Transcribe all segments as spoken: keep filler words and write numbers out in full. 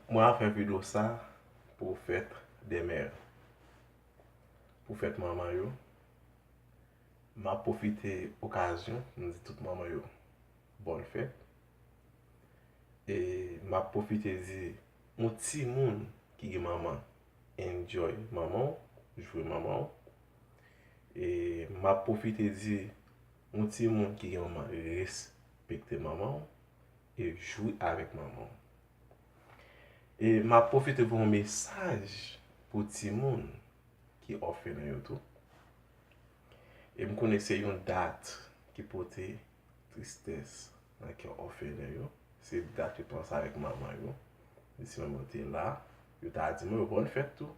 Mwen ap fè videyo sa pou fèt dè mè, pou fèt manman yo. M ap pwofite okazyon pou m di tout manman yo bòn fèt. E m ap pwofite di yon timoun ki gen manman, enjoy manman w, jwe manman w. E m ap pwofite di yon timoun ki gen manman, respekte manman w e jwe avèk manman w. E m ap pwofite voye yon mesaj pou timoun ki òfelen yo tou. E m konnen se yon dat ki pote tristès nan kè òfelen yo. Se dat yo panse avèk manman yo. Menm si manman yo te la, yo ta di mwen yo bòn fèt tou.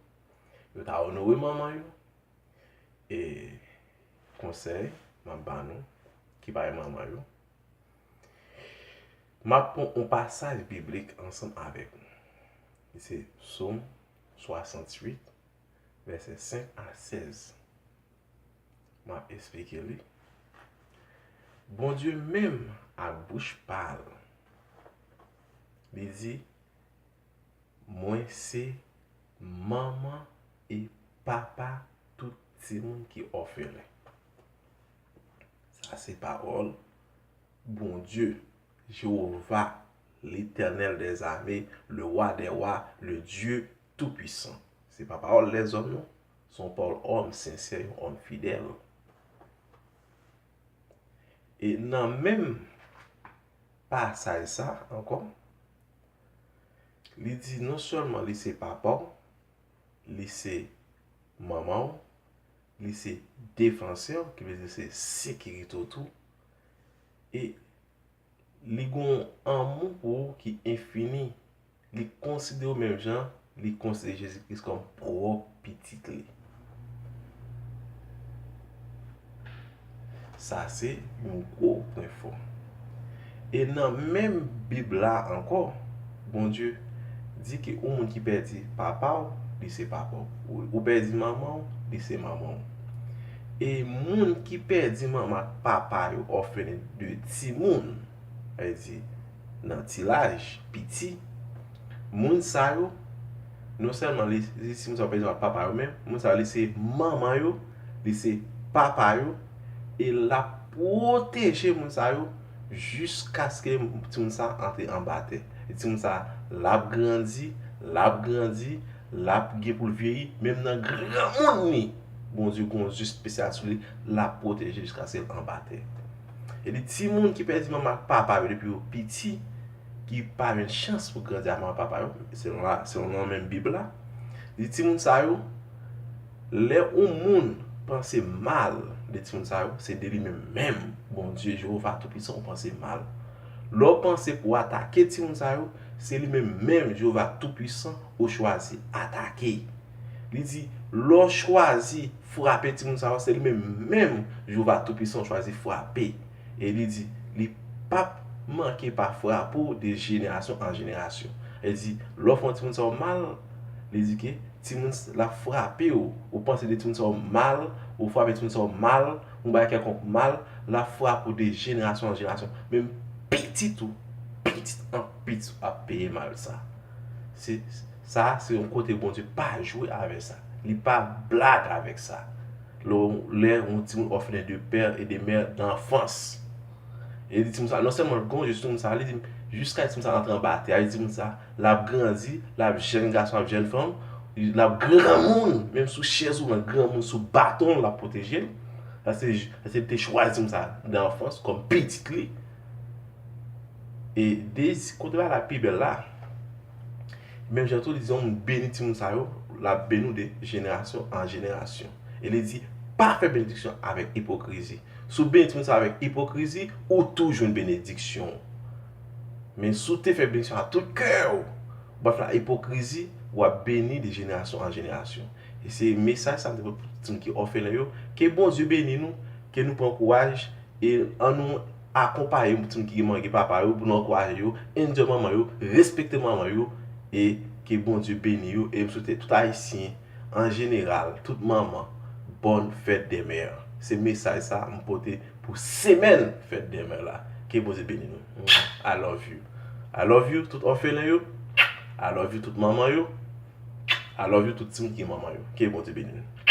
Yo ta onore manman yo. E konsèy m ap ba nou ki pa gen manman yo, m ap pran yon pasaj biblik ansanm avèk nou. Li se Sòm swasanntuit, vèsè senk a sèz. M ap esplike li. Bondye menm ak bouch pa l, li di, mwen se manman e papa tout timoun ki òfelen. Sa se pawòl Bondye, Jewova, Letènèl dèzame, le Wa dè wa, le Dye toupwisan. Se pa pawòl lèzòm, non. Se yon pawòl òm sensè, yon òm fidèl. E nan menm pasaj sa ankò, li di non sèlman li se papa w, li se manman w, li se defansè w, ki vle di se sekirite w tou. E li gen yon anmou pou ou ki enfini. Li konsidere w menm jan li konsidere Jezi Kris kòm pwòp pitit li. Sa se yon gwo pwen fò. E nan menm Bib la ankò, Bondye di ke yon moun ki pèdi papa w, li se papa w. Ou, ou pèdi manman w, li se manman w. E moun ki pèdi manman ak papa yo òfelen de timoun, sa vle di nan ti laj, piti, moun sa yo, non sèlman li, li timoun sa yo pèdi manman ak papa yo, men moun sa yo, li se manman yo, li se papa yo, e l ap pwoteje moun sa yo jiskaske timoun sa antre anba tè. E timoun sa, l ap grandi, l ap grandi, l ap gen pou l vyeyi, menm nan granmoun li, Bondye gen yon zye espesyal sou li, l ap pwoteje jiskaske l anba tè. E li timoun ki pèdi manman ak papa yo depi yo piti, ki pa jwenn chans pou grandi ak manman papa yo, selon la, selon nan menm Bib la, li timoun sa yo, lè yon moun panse mal de timoun sa yo, se de li menm menm, Bondye, Jewova Toupwisan, ou panse mal. Lè w panse pou w atake timoun sa yo, se li menm menm, Jewova Toupwisan, ou chwazi atake. Li di, lè w chwazi frape timoun sa yo, se li menm menm, Jewova Toupwisan, ou chwazi frape. E li di, li p ap manke pa frape w de jenerasyon an jenerasyon. Li di, lè w fè yon timoun sa yo mal, li di ke timoun s-, l ap frape w. Ou panse de timoun sa yo mal, ou frape timoun sa yo mal, yon bagay kèlkonk mal, l ap frape w de jenerasyon an jenerasyon. Menm pitit ou, pitit an pitit ou ap peye mal sa. Se, sa se yon kote Bondye pa jwe avèk sa. Li pa blag avèk sa. Lè, lè yon timoun òfelen de pè e de mè dan anfans. E li di timoun sa, non sèlman l gon je timoun sa, li di jiska timoun sa antre anba tè a, li di timoun sa, l ap grandi, l ap jèn gason, l ap jèn fanm, l ap granmoun, menm sou chèz woulant, granmoun sou baton, l ap pwoteje l. Sa se, sa se li te chwazi timoun sa dan anfans kòm pitit li. E dezi, kote bagay la pi bèl la, menm jan tou, li di yon moun beni timoun sa yo, l ap beni w de jenerasyon an jenerasyon. E li di, pa fè benediksyon avèk ipokrizi. Si w beni timoun sa avèk ipokrizi, ou tou jwenn benediksyon. Men si w te fè benediksyon ak tout kè w, w ap fè ipokrizi, w ap beni de jenerasyon an jenerasyon. E se mesaj sa m te pote pou timoun ki òfelen yo. Ke Bondye beni nou, ke nou pran kouraj, e ann nou akonpaye timoun ki gen manman, gen papa yo, pou nou ankouraje yo, enjoy manman yo, respekte manman yo, e ke Bondye beni yo, e m swete tout Ayisyen, an jeneral, tout manman, bòn fèt dè mè. Se mesaj sa m pote pou semèn fèt dè mè la. Ke Bondye beni nou. I love you. I love you, tout òfelen yo. I love you tout manman yo. I love you tout timoun ki gen manman yo. Ke Bondye beni nou.